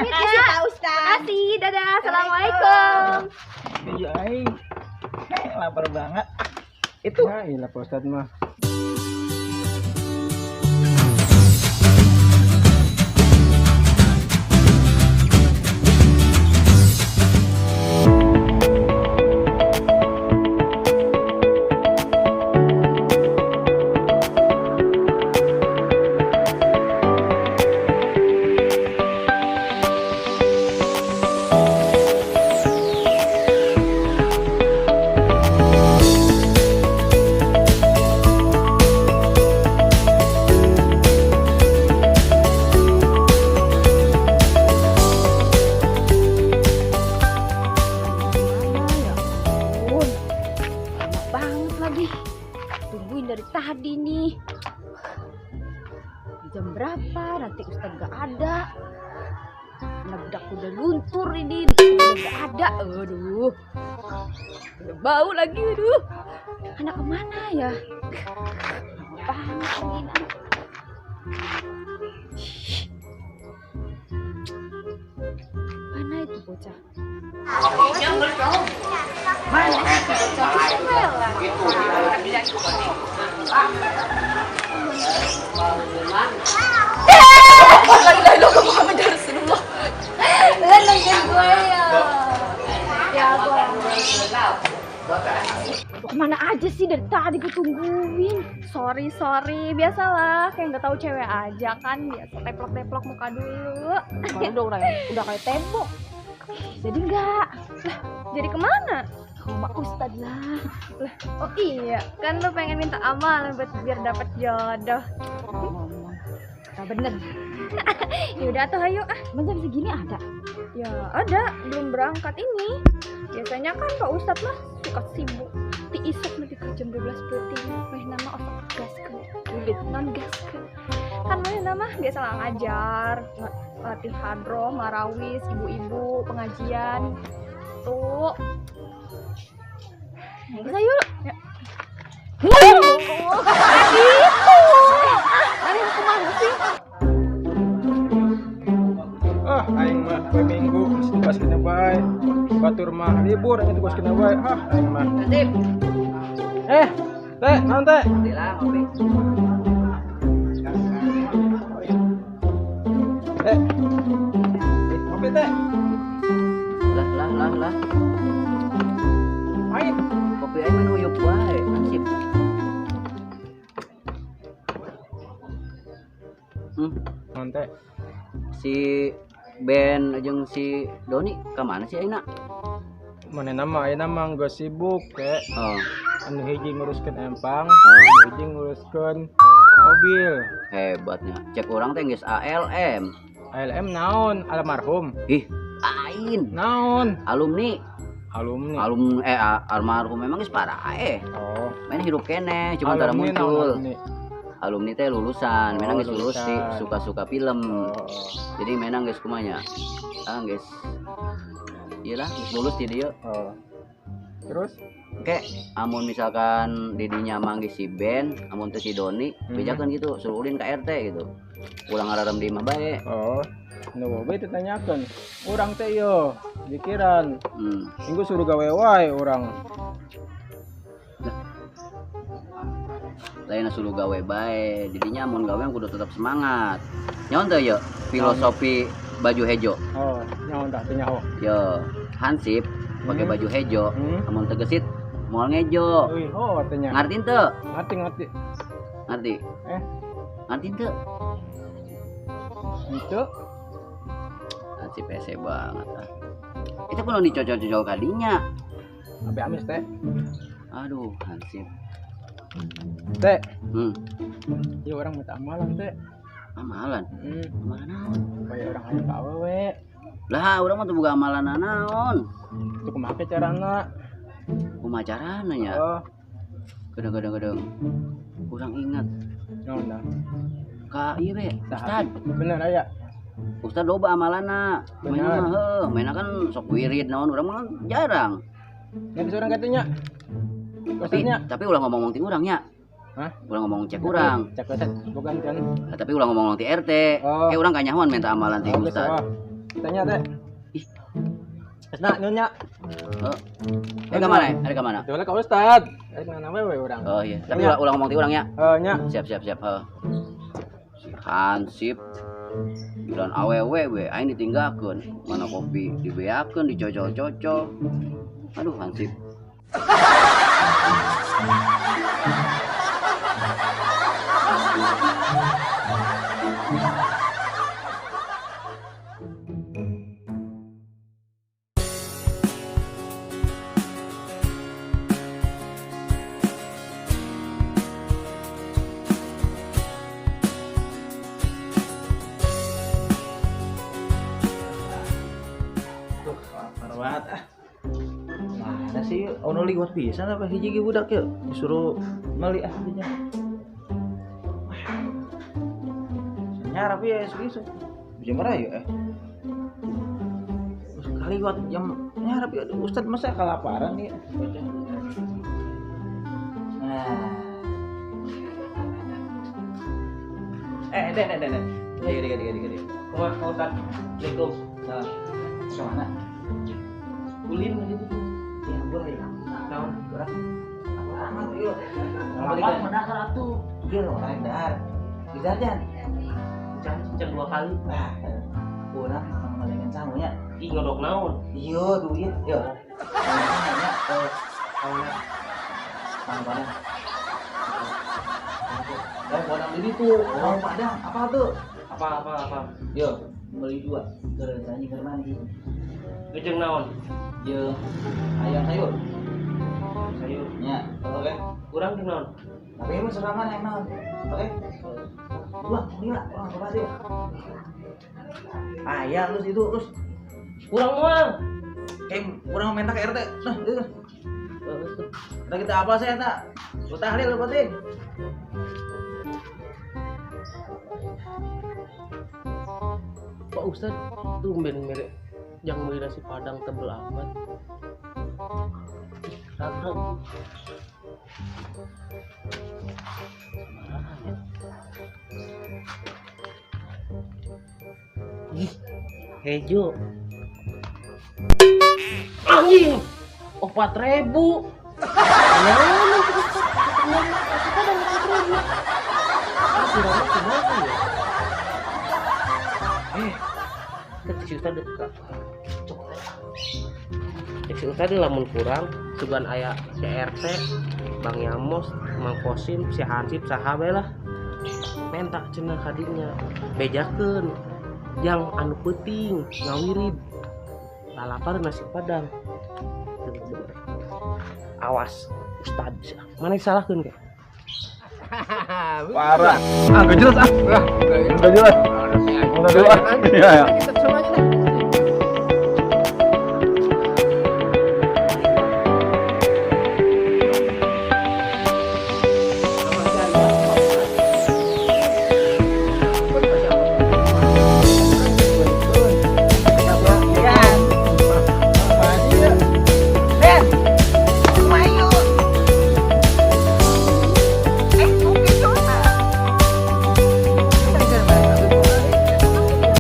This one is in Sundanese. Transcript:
Pamit ya. Pak Ustad. Makasih, dadah. Assalamualaikum. Iya aing. Lapar banget. Itu. Ya ilah Pak Ustad mah. Mana ya ampun, lama banget lagi. Tungguin dari tadi nih. Jam berapa? Nanti Ustadz gak ada. Anak budak udah luntur ini, udah gak ada. Aduh, udah bau lagi, aduh. Anak kemana ya? Lama banget lagi ini anak. Mana itu bocah? La ilaha illallah Muhammad Rasulullah. Lah nungguin gue ya. Ya gue. Kemana aja sih dari tadi gue tungguin. Sorry, sorry, biasalah kayak nggak tahu cewek aja kan, biasa teplok-teplok muka dulu. Kalau udah kayak tembok. Jadi enggak. Lah, jadi kemana? Ke rumah Ustad lah. Lah, oh iya, kan lu pengen minta amal buat biar dapet jodoh. Ngomong. Gak bener. Ya udah tuh ayo ah. Emang jam segini ada? Ya ada, belum berangkat ini. Biasanya kan Pak Ustadz mah suka sibuk. Ti isuk nanti ke jam 12 peuting. Meh nama otak gas ke. Sulit. Non gas ke. Kan meh nama biasa lah ngajar, latih hadroh, marawis, ibu-ibu, pengajian. Tuh. Bisa yuk. Ya. Gitu. Nanti mau kemana sih? Ah, aing mah poe Minggu geus tugas kena bae. Batur mah libur aing tugas kena bae. Ah, aing mah. Eh, teh, naon teh? Ngopi. Eh. Ngopi teh. Lah lah lah lah. Aing. Kopi aing mah uyup wae, hansip. Naon teh? Si Ben jeung si Doni ka mana sih ayeuna? Manehna mah ayeuna mah geus sibuk teh. Oh. Anu hiji nguruskeun empang, Oh. anu hiji nguruskeun mobil. Hebatnya. Cek urang teh geus ALM. ALM naon? Almarhum. Ih, lain. Naon? Alumni. Alumni. Almarhum memang geus paraeh. Oh. Mainnya hidup keneh, cuma tara Alumni naon muncul. alumni? Alumni teh lulusan, memang Oh, geus lulus sih, lulusan. suka-suka film. Oh. Jadi memang geus kumanya. Ah, geus. Iyalah, geus lulus di dieu. Oh. Terus? Oke, amun misalkan didinya manggih si Ben, amun teh si Doni, bejakeun gitu, suruh ulin ka RT gitu. Ulang ngararem di imah bae. Oh. Nu bae ditanyakeun. Urang teh yo pikiran. Minggu suruh gawe wae urang. Lain suruh gawe bae, didinya amun gawe kudu tetap semangat. Nyaon teh yo filosofi baju hejo. Oh, nyaon tah teh nyaho. Yo, hansip pakai baju hejo, amun tegesit moal ngejo. Euy, oh teh nya. Ngarti teu? Ngarti, ngarti. Ngarti. Ngarti teu? Henteu. Hansip hese banget ah. Itu kudu dicocol-cocol kadinya. Abe amis teh. Aduh, hansip. Teh. Ieu urang minta amalan teh. Amalan? Amalan naon? Supaya urang hayang ka awewe. Lah, urang mah teu boga amalan naon. Itu kumaha ke carana? Kumaha carana nya? Oh. Kadang-kadang kurang ingat. Naon dah? Ka ieu be, Saha? Ustad. Bener aya. Ustad loba amalanna. Bener. Mainna mah heuh, mainna kan sok wirid naon urang mah jarang. Nya geus urang katunya. Tapi, Ustadnya. tapi ulah ngomong-ngomong ti urang nya. Hah? Ulah ngomong cek urang. Cek Ustad, bukan kan. Nah, tapi ulah ngomong ti RT. Oh. Kayak urang kanyahoan minta amalan ti Oh, geus, Ustad. oh. Tanya teh. Ih. Nah, nyonya. Eh ke mana? Ada ke mana? Itu lah ka Ustad. Eh mana we we urang. Oh iya, tapi ulah ulah ngomong ti urang nya. Eh nya. Siap siap siap. Heuh. Si Hansip Jualan awewe we aing ditinggalkeun, mana kopi dibeakeun, dicocol-cocol. Aduh Hansip. Tuh, lapar banget ah. Mana sih ono liwat pisan apa hiji ge budak ya disuruh meuli ah dinya. Wah. Nyarap ya isuk-isuk. Jam berapa ya? Eh? Terus kali liwat jam nyarap ya aduh, Ustad masa kelaparan ya. Nah. Eh, deh, deh, deh, deh. Deh, deh, deh, deh, deh. Kumaha Pak Ustad? Assalamualaikum. Salam. Kemana? Ulin gitu. Ya, boleh ya. Naon? Urang. Amat yuk. Lapar mah atuh. Iya, orang dahar. Bisa jan. Can can dua kali. Wah, urang malingan sangunya. Ih ngodok naon? Iya, duit. Yo. Sangunya eh Sang Padang. Eh, Padang ini tuh, orang Padang. Apa tuh? Apa apa apa? Yo, beli dua. Ke anjing ke mana sih? Gejeng naon? Yo, ayam sayur. Sayur. Ya, oke. Kurang jeung naon? Tapi emang seraman yang naon? Oke. Dua, gila, orang coba sih. Ah, ya, terus itu terus Kurang moal. kayak kurang minta ke RT. Nah, itu. Udah kita apa sih eta? Lu tahlil penting. Pak Ustad tumben mere yang beli nasi padang tebel amat. Ih, ragu. Sabaraha ya? Ih, hejo. Anjing, 4.000. Mana nasi padang 4.000? Ah, kurangnya kumaha ya? Eh, cek si Ustad dekat. Cek si Ustad lamun kurang, sugan aya si RT, Bang Yamos, Mang Kosim, si Hansip, saha bae lah. Menta cenah kadinya. Bejakeun yang anu peuting ngawirid. Lalapar nasi padang. Awas Ustad, mana disalahkeun ke? Parah. Ah, gak jelas ah. Gak jelas. Udah dulu ah. Iya, ya.